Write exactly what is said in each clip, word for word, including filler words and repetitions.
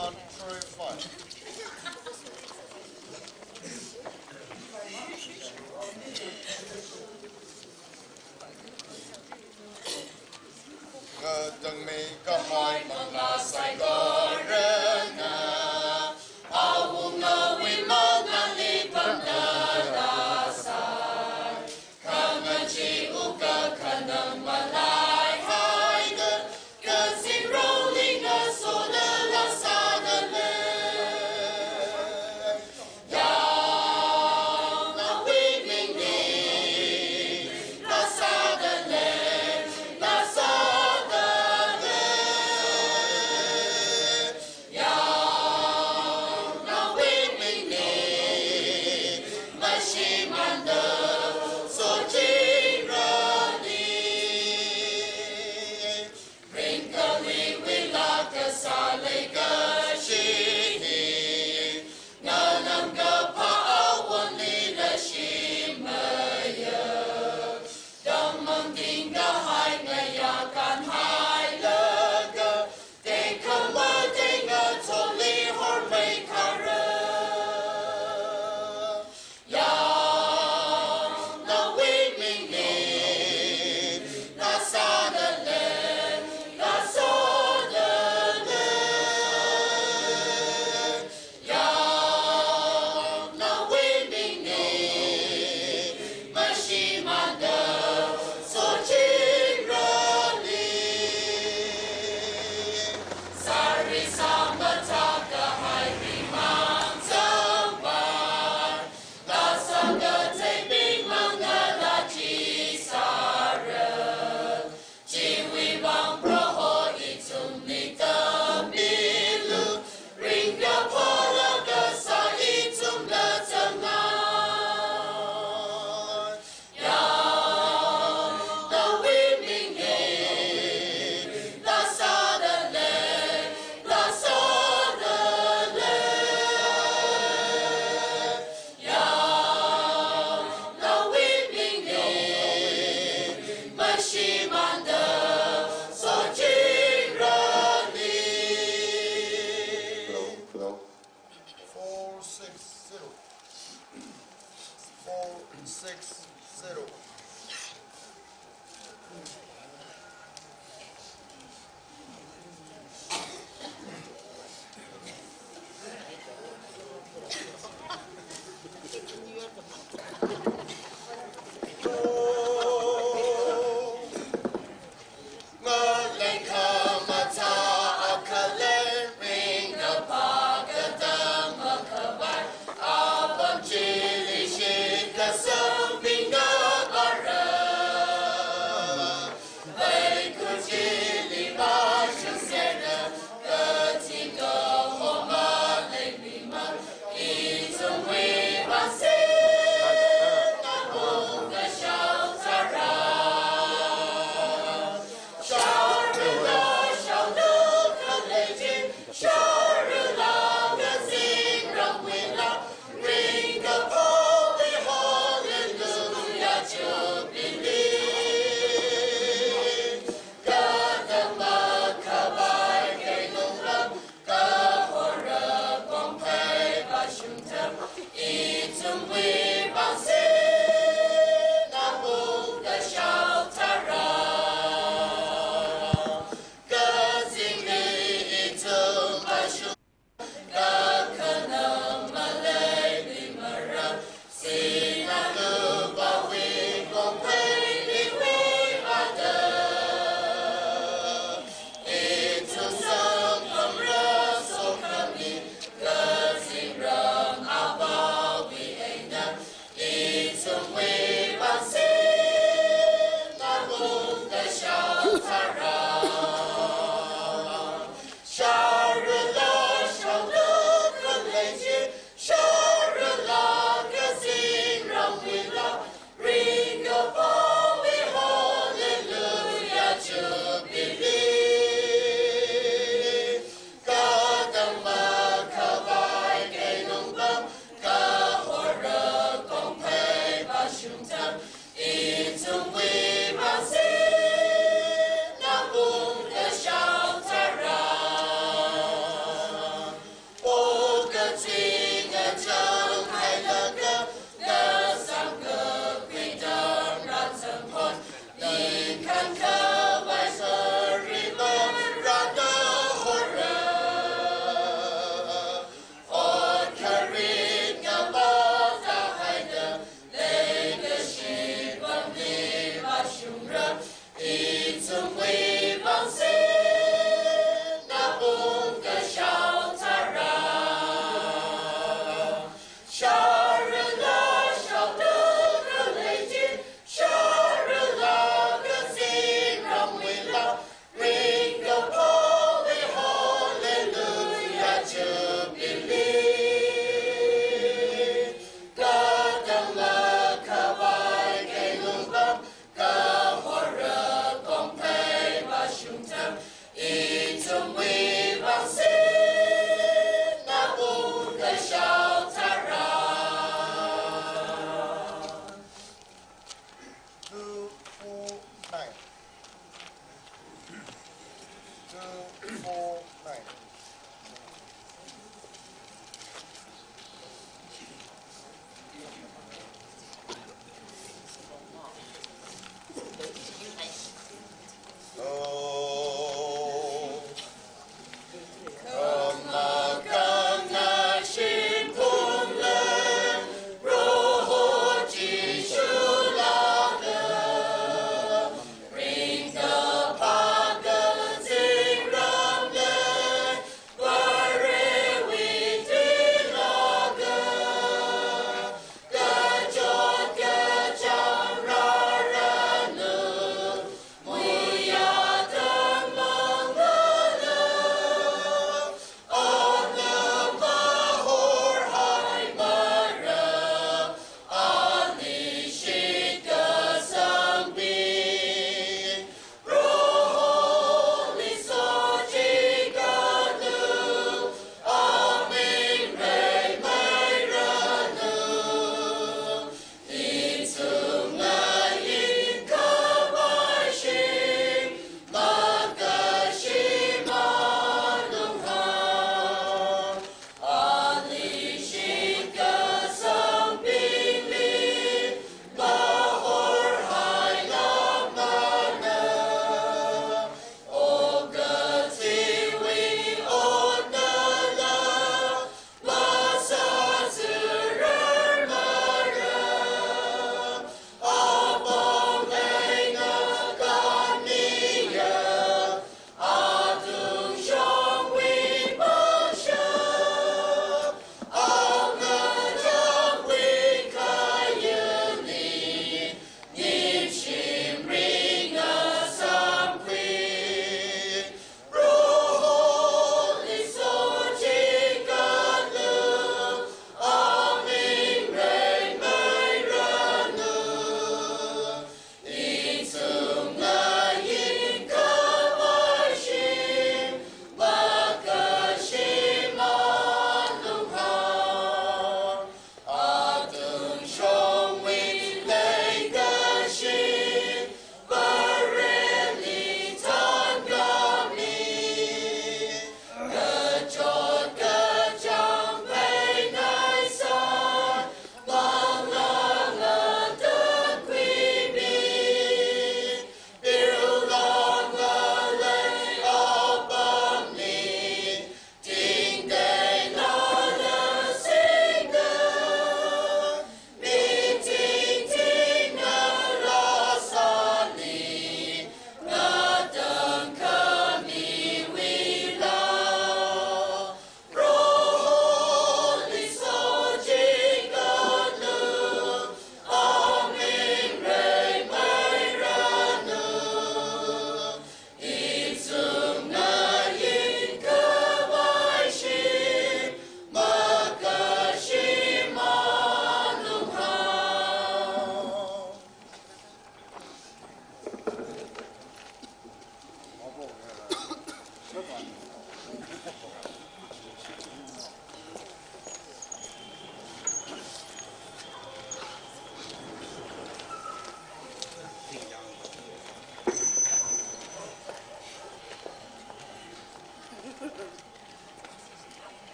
One, three, five. Katangmeikapha manglā saikorana, awungawui mangāli pamdala sai. Khangachee wukkhanang malaihaiga, kazingraoli ngasoda lāsādalei. Yāngnaowui mingli lāsādalei, lāsādalei. Yāngnaowui mingli mashimānda sochirani. Ringkaliwui laa kasā leikashi hi, nganamkaphā awonli leishimeiya. Dangmang tingkahai ngayā kanhailaga, tekhamatei ngathorli hormeikharā. Yāngnaowui mingli lāsādalei, lāsādalei. Yāngnaowui mingli mashimānda sochirani. Sāri sāmathā kahai ringmang zangpai, lāsākatheibing mangāla chi sāra. Chiwui vang Proho ithumli tammilu, ringkaphā laa kasā ithumla zangngai. Yāngnaowui mingli lāsādalei, lāsādalei. Yāngnaowui mingli mashimānda sochirani. Four six zero. Four six zero. Ngalei khamathā akha lei, ringkaphā katang makhavai, apam chili shitkasangbingna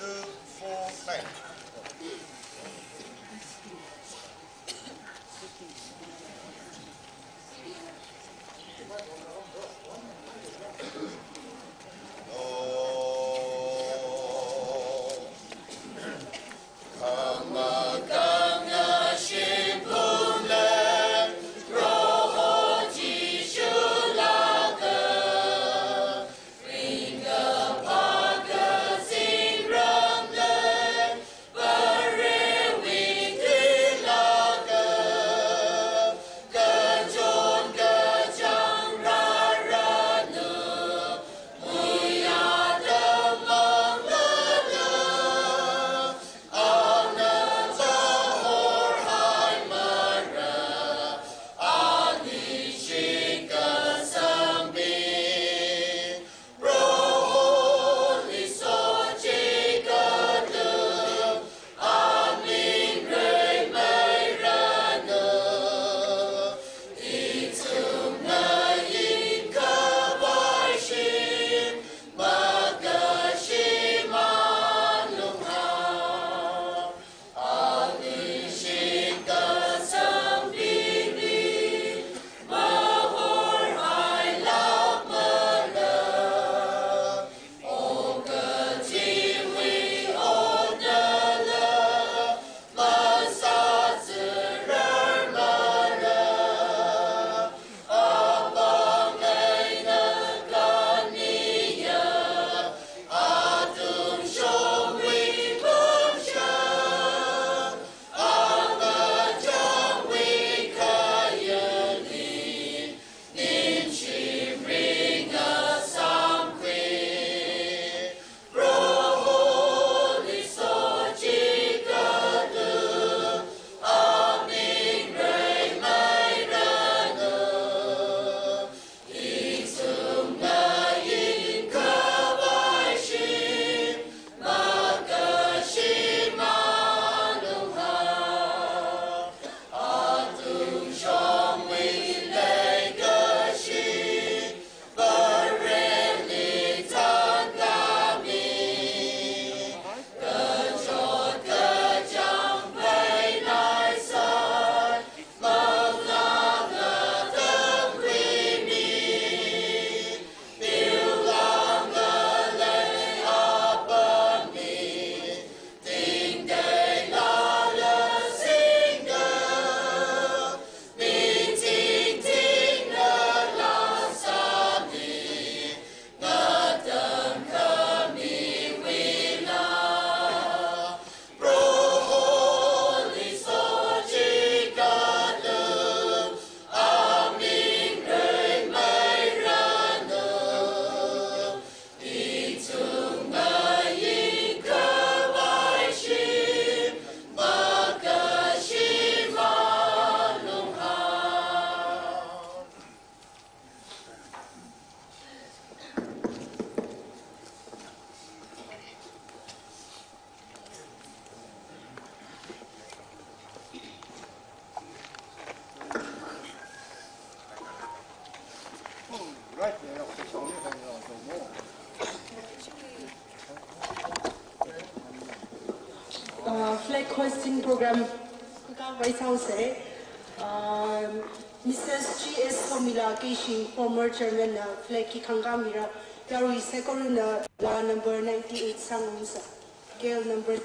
Two, four, nine. Uh, flag hoisting program. Kaka White House, eh? Um, Missus G S Somila Keishing, former chairman, uh, flag ki khangkāmira, yarui saikorana la number ninety-eight sangungsa. K L number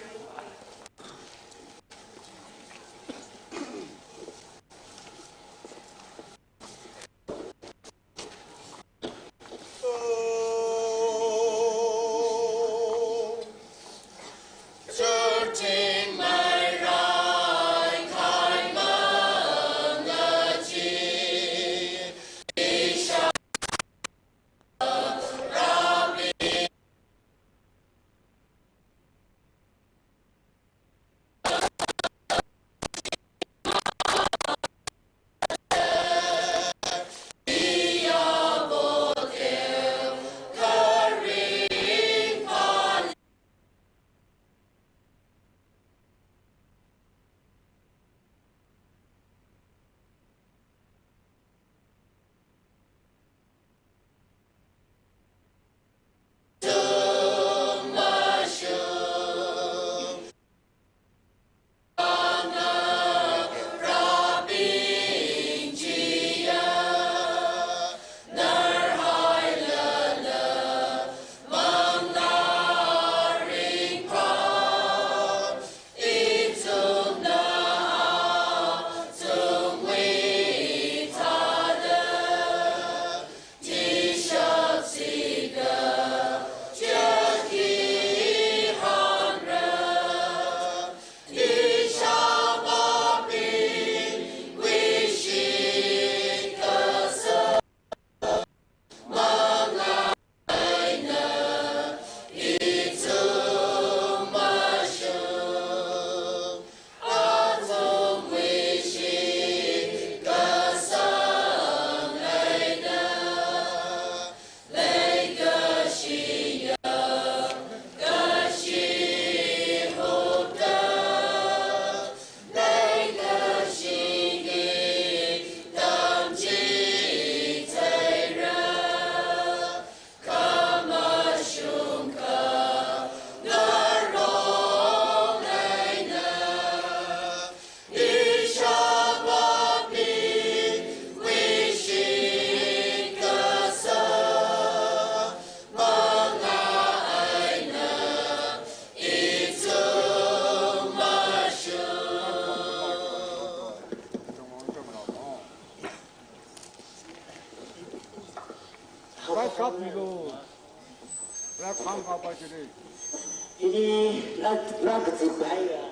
Ini lak, lak kachip hai ya.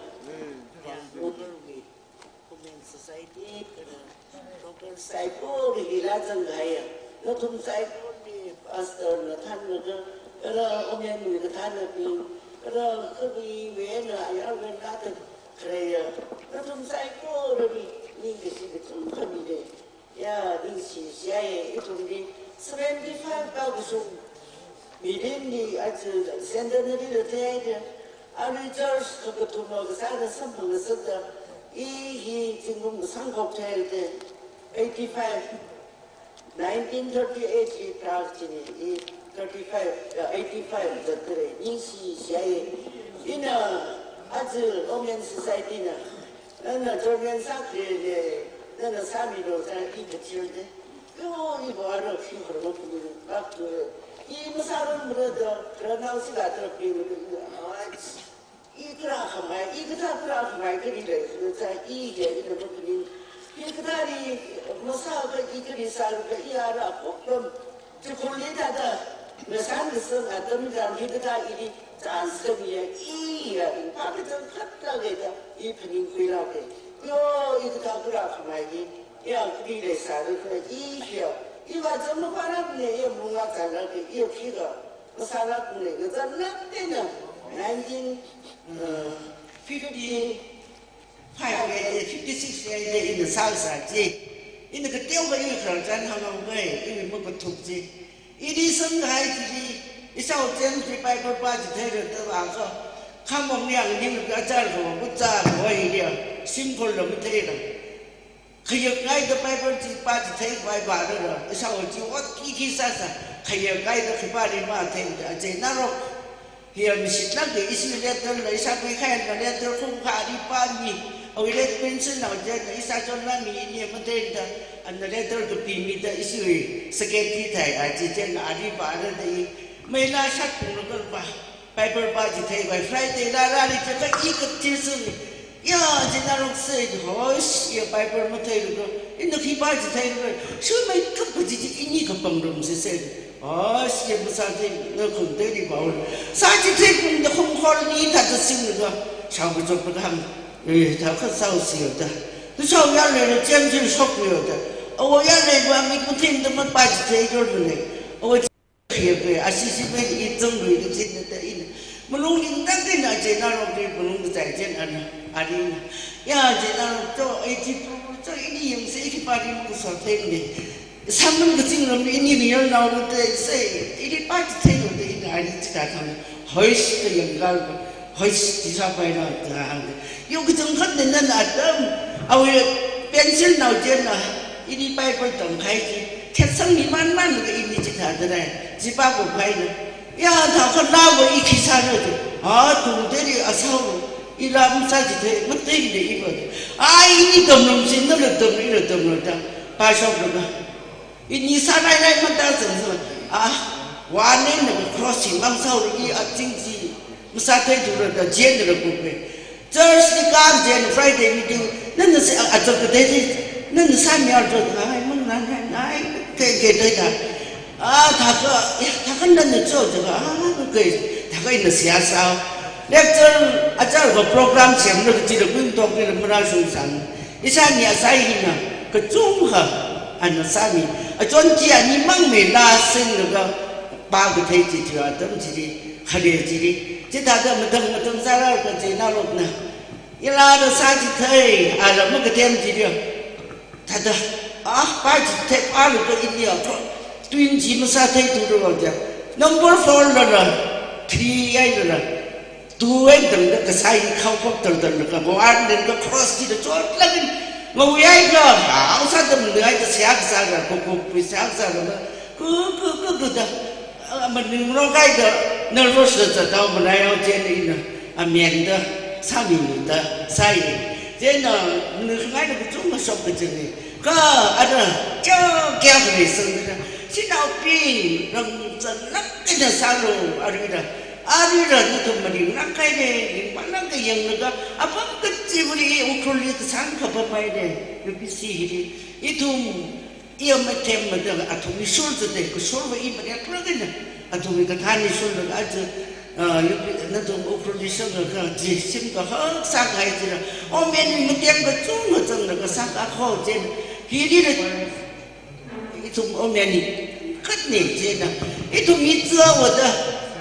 Ya, Women Society, kala local saikora hila zangkahai ya. Nathum saikorali pastor na thānlaga, kala women wui kathānnabing, kala khaleiwui eina ayarwui eina thānkhaleiya. Nathum saikorali ningkashi kachungkha mile. Ya, ningshi shiyai, ithumli seventy-five kakashung mirinli aja centenary la theihaida, arui church kakathuma kasāna samphang ngasakta, i hi zingkum kasang khok theihaida, eighty-five, nineteen thirty-eight li prak chini, i thirty-five, uh, eighty-five zatkare, ningshi shiyai. Ina aja Women Society na, nana chairman sākharele, nana sāmilu da i kachirde. Yo, i vāra khi kharma puni, bak tu. I masāranmara da, khararnao sila da puni, ah, i kharā khamai, i kathā kharā khamai kari lei, da i ya ina mapuni. I kathāli masāka, i kari sāra ka, i ara koklam. Chikhurli thāda, ngasān kasang atam chang hikathā ili chance khamiya, i ya, i pākachangkhat thākida, i phaningkhuilaga. Yo, i kathā kharā khamai hi, ya, kari leisāra ka, i ya, i vāzang mapharapne, ya, munga zanglaga, i ya, khikha masālakne, ngazanlak eina, nineteen, uh, fifty, five, eh, fifty-six, eh, eh, ina sāsā chi. Ina kateokha i khararchan hāngngai, i makathuk chi. Ili sangkahai chili, ishao James Revival pa chi theira da vākha. Khamong yang ning ka achar ko, kucha ko i ya, simple lo mi theira. Khayakngaida Bible chi pāchithei khavai vāra, ishāwo chi ot khikhi sāsā, khayakngaida khipāli mathei da, aja narok. Hiya mishitlākda ishi letter la, ishākhui kahai la letter khum kha ari pāmi, awui letter pencil nao china ishāchonla mi ini matheida, ana letter kapimida ishiwui saketi thai, aja china ari pāra da i, meila shat phunglaga pā. Bible pāchithei khavai Friday la rāli chaka i kathirsun. Ya, aja narok sāi, hosh, ya Bible matheilaga, ina khi pāchithei khavai, shumai kap kaji chi ini kapangrum sāsai. Hosh, ya masāthei, na khumtheili pao. Sāchithei pungda khumkhor ni thāda singlaga, shao kachop pakam. Eh, thākha sāo siyo da. Tu shao yālei lo, chemjin shokyo da. Awo yālei va mi kuthim da mapāchithei jor mane. Awo Khayakngai, ashishi pen i zangrui kachinna da ina. Malung ning dang dang na aja narokli malung kazai china ana, arina. Ya aja narok to, eighty-two, to ini yangsa i khipāli makusā theinei. Sāman kazingramli ini niyar nao mate sai, ili pāchithei lo da ina ari chithā kham. Hoish kayang gal, hoish chisā paila da hāng. Yo kachangkhat nana atam, awui pencil nao china, ini Bible tamkahai chi, thetsang miman manlaga ini chithāda rai, chi pākhuipaina. Ya, thākha lawa i khi sāra da. A, tungteri asao, i lam sāchithei, matheida i va. A, ini tamlum sinna la tamli la tamla da, pāshoklaga. Ini sānainai mata zangzang. A, wane na cross chi mang saora i a ching chi, masātheithura da, jen la kupe. Church li kam jen Friday meeting, nana sā, a, achap katei chi, nana sāmi arjo, ngai, mang ngai, ngai, ngai, ke, ke, dei da. A, thākha, ya, thākha nana cho, cho, a, ke, thākha ina seihā sā. Lecture, achar va program semlaga chila kuing tokli la marāshungsang. Ishāni asai hina, kachungkha, ana sāmi. Achon chi ani mang meila singlaga, pākathei chi chi atam chili, khare chili. Chithāda matang matang sāra kaje narokna. Ila da sāchithei, ala makatem chili. Thāda, a, pāchithei, pālaga India ko. Twin chi masātheithura ja. Number four la la, three ai la la. Two ai dangda kasai khao khok dang dangda ka, one dangda cross chida chotlagin. Ngawui ai ka, a, sādam ngai da seihā sāra, ko, ko, pui seihā sāra ma. Ku, ku, ku, ku da. A, maning rong kai da, nervous da zatao manai au jen ina. Amen da, sāmi da, sāi. Jen na, maning ngai da kachungkha shok kachang ni. Ka, ada, kya, kya kare sang da. Sinaopi, rang zanlak ina sālo, arui da. Arui da, nathum maning rang kai de, ling palang ka yanglaga, apam kachivali, Ukhrulli kasang kapamai de, UPC hili. Ithum, iya matem mada athumli shur zate, kashur va i mareklagana. Athumli kathānli shurlaga aja, ah, yupi, nathum Ukhrulli shurlaga ji, shim kahak sākahai jila. Omen matem kachungkha zanglaga sākakho jina. Hili la, ithum omen ni khatne jina. Ithum mi tsa wada,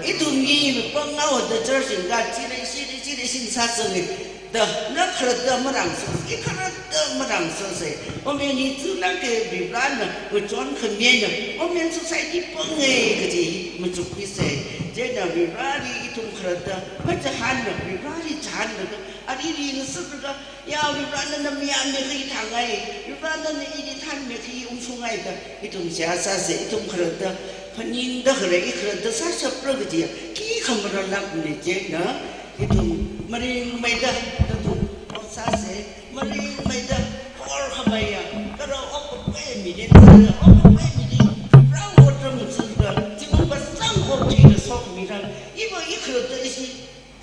ithum mi panga wada church in ga jila, jila, jila, jila sāsangi. Da, na khalatta marāngsose, i khalatta marāngsose. Omen ni tsu nang ke Varivarana, ngachon khamina, omen society pange kaji machukmise. Jena Varivarali ithum khalatta, machahānna, Varivarali chahānna, arili ngasakra, ya Varivarana na miyāmmi khi thangai, Varivarana na ili thanmi khi ungshungai da, ithum seihā sāse, ithum khalatta, phaningda khare, i khalatta sāshapra kaji, khikha marālākne jena, ithum maringmeida, nathum ot sāse, maringmeida, korkhameiya, kala okkapai mirin, okkapai mirin, rang otram sunda, chimang pasang okti da sokmiran, iva i khalatta ishi,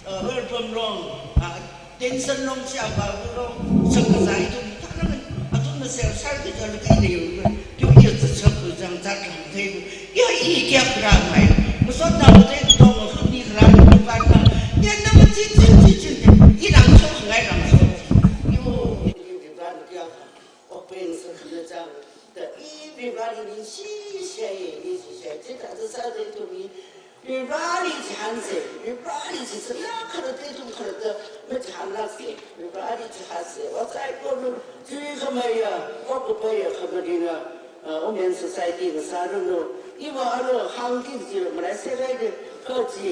uh, welcome long, uh, tension long, siapa long, sangkazai ithum, tanaman, athumna sel sar kajal kai da yung, tu iya zachap kajang zat lang kai, ya i kya kra mai. Masot na bote ko ko khuni kra ni ban na. Ya na ma chin chin chin chin. I rang so ngai rang so. Yo, i rang kya. Open sa khana jang. Da i Varivarali ningshi shai, ningshi shai. Chithāda sāda ithum i Varivarali chahānse, Varivarali chisa, na khalatta ithum khalatta machahānlākse, Varivarali chahānse, ot saikora, chuikhameiya, okkapaiya, khamaringla, uh, Women Society na sāranu, iva ara hāngki jila, malai serai de, kaji,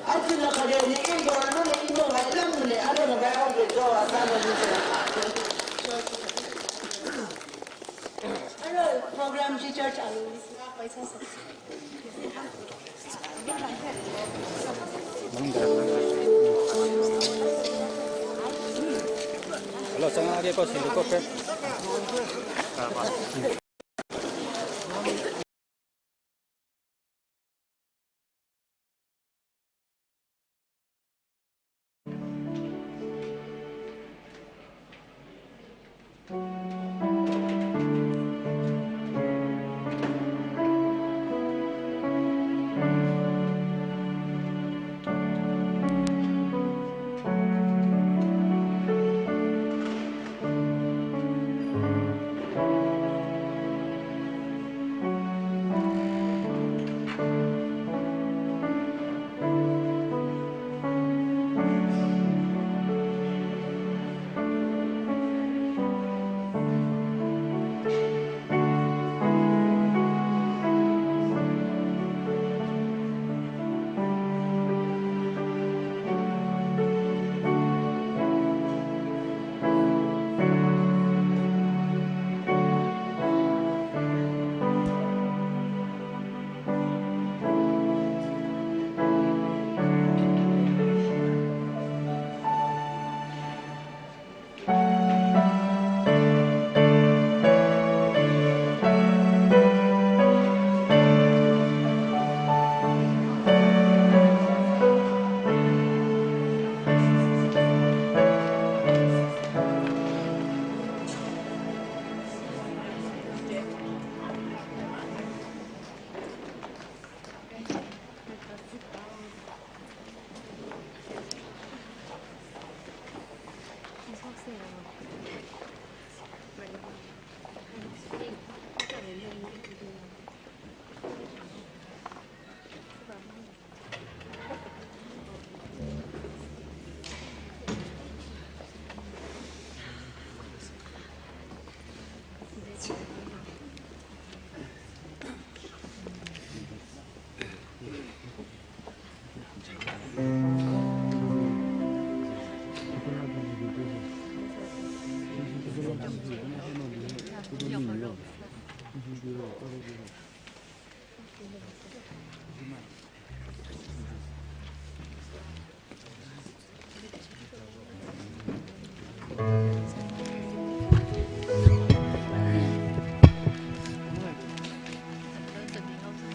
Athumna khareli ilo, nana ilo, hai lamli, alo na bai ong ke jo, asana ni se. Alo, program chi church alu, paisa sa. Hello, chang age ko, sing ko, pe.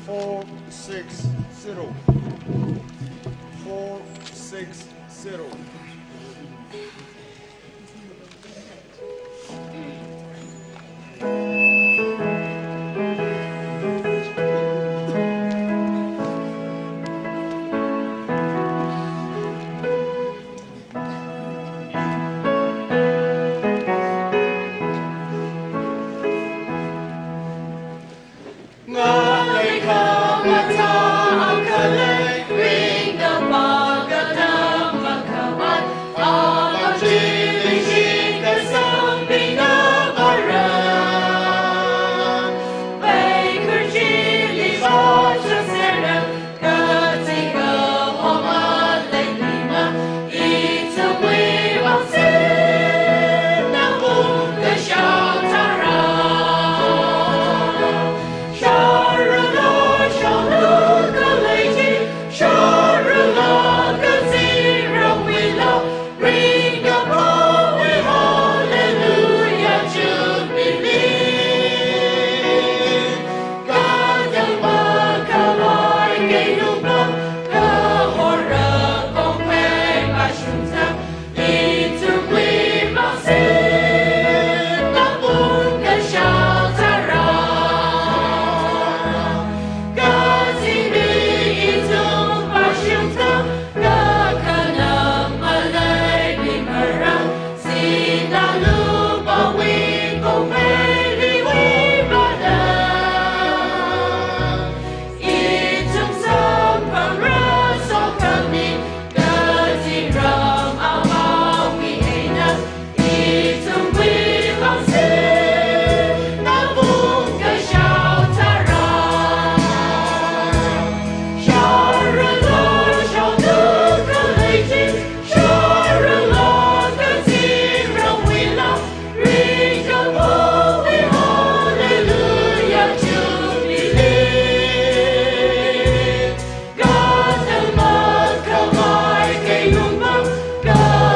Four six zero. Four six zero.